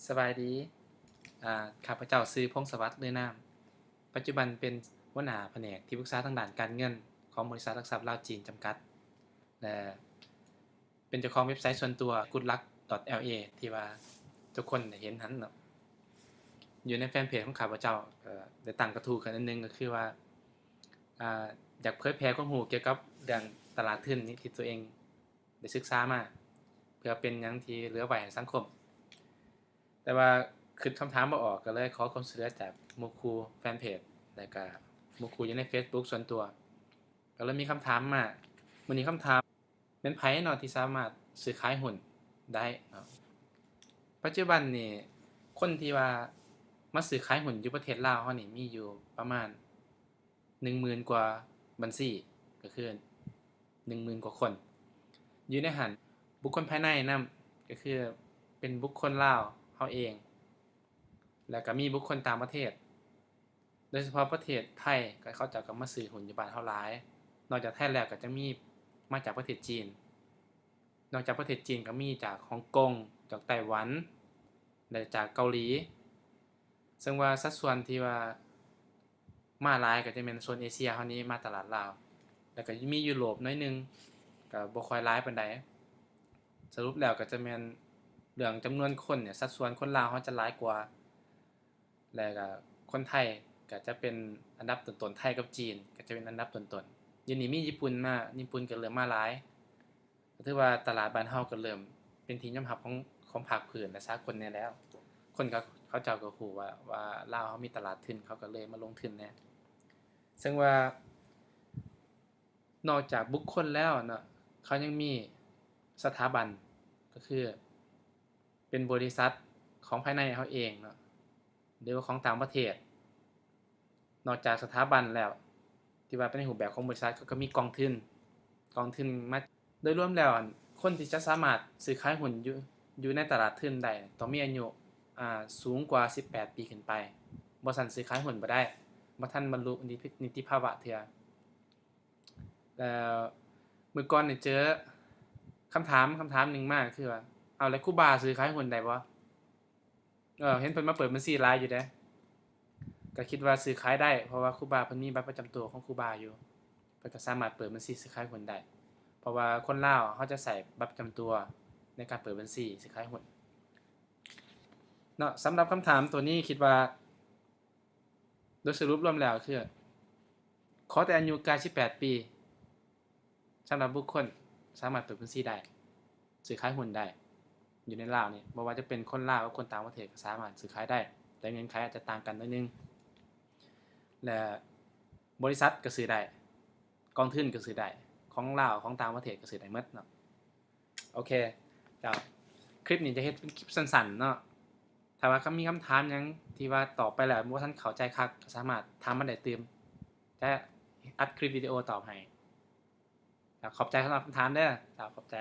ສະບາຍດີ. ອາ ຂ້າພະເຈົ້າຊື່ ພົງສະຫວັດ ເລືອນາມ, ປັດຈຸບັນເປັນຫົວໜ້າພະແນກທີ່ປຶກສາທາງດ້ານການເງິນຂອງບໍລິສັດຫຼັກຊັບລາວຈີນຈຳກັດ ແລະ ເປັນເຈົ້າຂອງເວັບໄຊສ່ວນຕົວ Good Luck dot L A ທີ່ວ່າທຸກຄົນໄດ້ເຫັນຫັ້ນເນາະ. ຢູ່ໃນແຟນເພຈຂອງຂ້າພະເຈົ້າ ກໍໄດ້ຕັ້ງກະທູ້ກັນອັນໜຶ່ງ ກໍຄືວ່າ ອາ ຢາກເຜີຍແຜ່ຄວາມຮູ້ກ່ຽວກັບເລື່ອງຕະຫຼາດທຶນນີ້ ທີ່ຕົວເອງໄດ້ສຶກສາມາ ເພື່ອເປັນຫຍັງທີ່ເຫຼືອໄວ້ໃຫ້ສັງຄົມ. ແຕ່ວ່າຄິດຄຳຖາມບໍ່ອອກ ກໍເລີຍຂໍຄວາມຊ່ວຍເຫຼືອຈາກໝູ່ຄູ່ແຟນເພຈ ແລ້ວກະໝູ່ຄູ່ຢູ່ໃນເຟສບຸກສ່ວນຕົວ ກໍເລີຍມີຄຳຖາມມາ. ມື້ນີ້ຄຳຖາມ ແມ່ນໃຜເນາະທີ່ສາມາດຊື້ຂາຍຫຸ້ນໄດ້ເນາະ? ປັດຈຸບັນນີ້ ຄົນທີ່ວ່າມາຊື້ຂາຍຫຸ້ນຢູ່ປະເທດລາວເຮົານີ້ ມີຢູ່ປະມານໜຶ່ງໝື່ນກວ່າບັນຊີ ກໍຄືໜຶ່ງໝື່ນກວ່າຄົນ. ຢູ່ໃນຫັ້ນ ບຸກຄົນພາຍໃນນຳ ກໍຄືເປັນບຸກຄົນລາວເຮົາເອງ ແລ້ວກໍມີບຸກຄົນຕ່າງປະເທດ ໂດຍສະເພາະປະເທດໄທ ກໍເຂົາເຈົ້າກໍມາຊື້ຫຸ້ນຢູ່ບ້ານເຮົາຫຼາຍ. ນອກຈາກໄທແລ້ວ ກໍຈະມີມາຈາກປະເທດຈີນ, ນອກຈາກປະເທດຈີນ ກໍມີຈາກຮົງກົງ, ຈາກໄຕ້ຫວັນ ແລະ ຈາກເກົາຫຼີ. ເຊິ່ງວ່າສັດສ່ວນທີ່ວ່າມາຫຼາຍ ກໍຈະແມ່ນໂຊນເອເຊຍເຮົານີ້ ມາຕະຫຼາດລາວ, ແລ້ວກໍມີຢູໂຣບໜ້ອຍໜຶ່ງ ກໍບໍ່ຄ່ອຍຫຼາຍປານໃດ. ສະຫຼຸບແລ້ວກໍຈະແມ່ນເລື່ອງຈຳນວນຄົນນີ້ ສັດສ່ວນຄົນລາວເຮົາຈະຫຼາຍກວ່າ ແລ້ວກໍຄົນໄທກໍຈະເປັນອັນດັບຕົ້ນໆ, ໄທກັບຈີນກໍຈະເປັນອັນດັບຕົ້ນໆ. ດຽວນີ້ມີຍີ່ປຸ່ນມາ, ຍີ່ປຸ່ນກໍເລີ່ມມາຫຼາຍ, ກໍຖືວ່າຕະຫຼາດບ້ານເຮົາກໍເລີ່ມເປັນທີ່ຍອມຮັບຂອງ, ຂອງພາກພື້ນ ແລະ ສາກົນແດ່ແລ້ວ. ຄົນເຂົາ, ເຂົາເຈົ້າກໍຮູ້ວ່າ, ວ່າລາວເຮົາມີຕະຫຼາດທຶນ, ເຂົາກໍເລີຍມາລົງທຶນແດ່. ເຊິ່ງວ່າ ນອກຈາກບຸກຄົນແລ້ວເນາະ, ເຂົາຍັງມີສະຖາບັນ, ກໍຄືເປັນບໍລິສັດຂອງພາຍໃນເຮົາເອງເນາະ ຫຼືວ່າຂອງຕ່າງປະເທດ. ນອກຈາກສະຖາບັນແລ້ວ ທີ່ວ່າເປັນໃນຮູບແບບຂອງບໍລິສັດ, ເຂົາກໍມີກອງທຶນ, ກອງທຶນມາ. ໂດຍລວມແລ້ວ ອັນ ຄົນທີ່ຈະສາມາດຊື້ຂາຍຫຸ້ນຢູ່, ຢູ່ໃນຕະຫຼາດທຶນໄດ້ ຕ້ອງມີອາຍຸ, ອາ, ສູງກວ່າສິບແປດປີຂຶ້ນໄປ, ບໍ່ຊັ້ນຊື້ຂາຍຫຸ້ນບໍ່ໄດ້, ບໍ່ທັນບັນລຸນິຕິ, ນິຕິພາວະເທື່ອ. ແລ້ວມື້ກ່ອນນີ້ເຈີຄຳຖາມ, ຄຳຖາມໜຶ່ງມາ ກໍຄືວ່າ ເອົາ ແລ້ວຄູບາຊື້ຂາຍຫຸ້ນໄດ້ບໍ່? ເອີ ເຫັນເພິ່ນມາເປີດບັນຊີຫຼາຍຢູ່ເດ້. ກໍຄິດວ່າຊື້ຂາຍໄດ້ ເພາະວ່າຄູບາເພິ່ນມີບັດປະຈຳຕົວຂອງຄູບາຢູ່, ເພິ່ນກໍສາມາດເປີດບັນຊີຊື້ຂາຍຫຸ້ນໄດ້ ເພາະວ່າຄົນລາວເຮົາຈະໃຊ້ບັດປະຈຳຕົວໃນການເປີດບັນຊີຊື້ຂາຍຫຸ້ນເນາະ. ສຳລັບຄຳຖາມໂຕນີ້ ຄິດວ່າ ໂດຍສະຫຼຸບລວມແລ້ວຄື ຂໍແຕ່ອາຍຸກາຍສິບແປດປີ ສຳລັບບຸກຄົນສາມາດເປີດບັນຊີໄດ້, ຊື້ຂາຍຫຸ້ນໄດ້ ຢູ່ໃນລາວນີ້. ບໍ່ວ່າຈະເປັນຄົນລາວກັບຄົນຕ່າງປະເທດກໍສາມາດຊື້ຂາຍໄດ້, ແຕ່ເງື່ອນໄຂອາດຈະຕ່າງກັນໜ້ອຍໜຶ່ງ ແລະ ບໍລິສັດກໍຊື້ໄດ້, ກອງທຶນກໍຊື້ໄດ້, ຂອງລາວ ຂອງຕ່າງປະເທດກໍຊື້ໄດ້ໝົດເນາະ. ໂອເຄ ເຈົ້າ, ຄລິບນີ້ຈະເຮັດເປັນຄລິບສັ້ນໆເນາະ. ຖ້າວ່າມີຄຳຖາມຫຍັງທີ່ວ່າຕອບໄປແລ້ວບໍ່ທັນເຂົ້າໃຈຄັກ ກໍສາມາດຖາມມາໄດ້ຕື່ມ, ຈະອັດຄລິບວິດີໂອຕອບໃຫ້. ເຈົ້າ, ຂອບໃຈສຳລັບຄຳຖາມເດີ. ເຈົ້າ, ຂອບໃຈ.